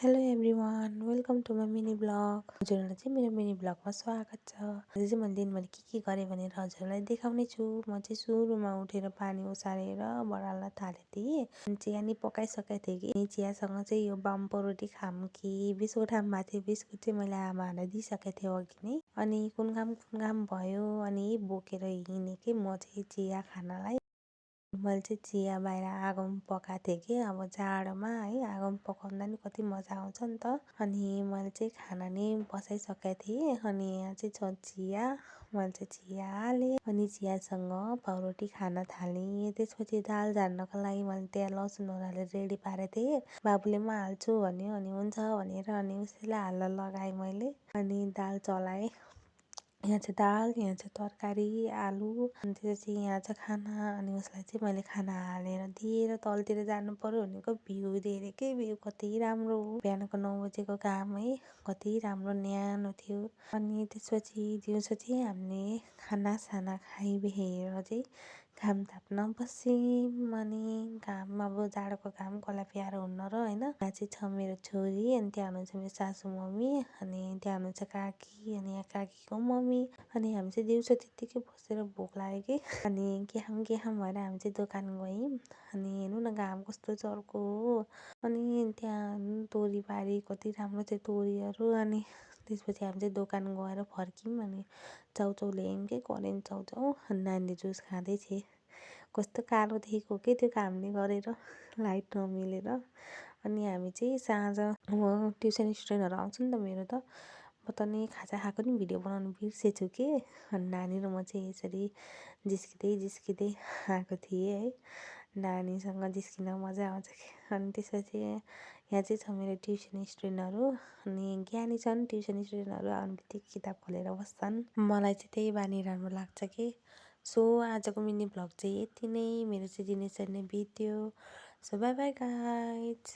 Hello everyone welcome to my mini vlog. हजुरहरूलाई चाहिँ मेरो मिनी ब्लगमा स्वागत छ। आज चाहिँ मैले दिनभरि के गरेँ भनेर हजुरलाई देखाउने छु। म चाहिँ सुरुमा उठेर पानी उसालेर बढाल्न थालेको थिएँ। चिया नि पकाइसकेको थिएँ कि चियासँग चाहिँ यो बाम्पो रोटी खाऊँ कि बिस्कुट खाऊँ भएको थियो। बिस्कुट चाहिँ मैले आमाहरूलाई दिइसकेको थिएँ अघि नै। अनि कुन काम भयो अनि बोकेर हिँडेँ कि म चाहिँ चिया खानलाई। मैले चाहिँ चिया बाहिर आगोमा पकाएको थिएँ कि अब जाडोमा है आगोमा पकाउँदा नि कति मजा आउँछ नि त। अनि मैले चाहिँ खाना नि बसाइसकेको थिएँ। अनि यहाँ चाहिँ छ चिया। मैले चाहिँ चिया हालेँ अनि चियासँग पाउरोटी खान थालेँ। त्यसपछि दाल झार्नको लागि मैले त्यहाँ लसुन हालेर रेडी पारेको थिएँ। बाबुले म हाल्छु भन्यो अनि हुन्छ भनेर अनि उसैलाई हाल्न लगाएँ मैले। अनि दाल चलाएँ। यहाँ चाहिँ दाल, यहाँ चाहिँ तरकारी, आलु अनि त्यसपछि यहाँ चाहिँ खाना। अनि उसलाई चाहिँ मैले खाना हालेर दिएर तलतिर जानु पर्यो भनेको भ्यू देखेँ कि भ्यू कति राम्रो हो। बिहानको 9 बजेको घाम है कति राम्रो न्यानो थियो। अनि त्यसपछि दिउँसो चाहिँ हामीले खानासाना खाइबेर चाहिँ घाम ताप्न बस्यौँ। अनि घाम अब जाडोको घाम कसलाई प्यारो हुन्न र होइन। यहाँ चाहिँ छ मेरो छोरी अनि त्यहाँ हुनुहुन्छ मेरो सासू मम्मी अनि त्यहाँ हुनुहुन्छ काकी अनि यहाँ काकीको मम्मी। अनि हामी चाहिँ दिउँसो त्यत्तिकै बसेर भोक लाग्यो कि अनि के खाऊँ भएर हामी चाहिँ दोकान गयौँ। अनि हेर्नु न घाम कस्तो चर्को हो। अनि त्यहाँ तोरीबारी कति राम्रो थियो तोरीहरू। अनि त्यसपछि हामी चाहिँ दोकान गएर फर्क्यौँ। अनि चाउचाउ ल्यायौँ कि करेन्ट चाउचाउ। अनि नानीले जुस खाँदै थिए। कस्तो कालो देखेको के त्यो कामले गरेर लाइट नमिलेर। अनि हामी चाहिँ साँझ अब ट्युसन स्टुडेन्टहरू आउँछ नि त मेरो त। म त नि खाजा खाएको नि भिडियो बनाउनु बिर्सेछु कि। अनि नानी र म चाहिँ यसरी जिस्किँदै आएको थिएँ है। नानीसँग जिस्किन मजा आउँछ कि। अनि त्यसपछि यहाँ चाहिँ छ मेरो ट्युसन स्टुडेन्टहरू। अनि ज्ञानी छन् ट्युसन स्टुडेन्टहरू आउने बित्तिकै किताब खोलेर बस्छन्। मलाई चाहिँ त्यही बानी राम्रो लाग्छ कि। सो आजको मिनी भ्लग चाहिँ यति नै। मेरो चाहिँ दिनचर्या बित्यो। So by by guys.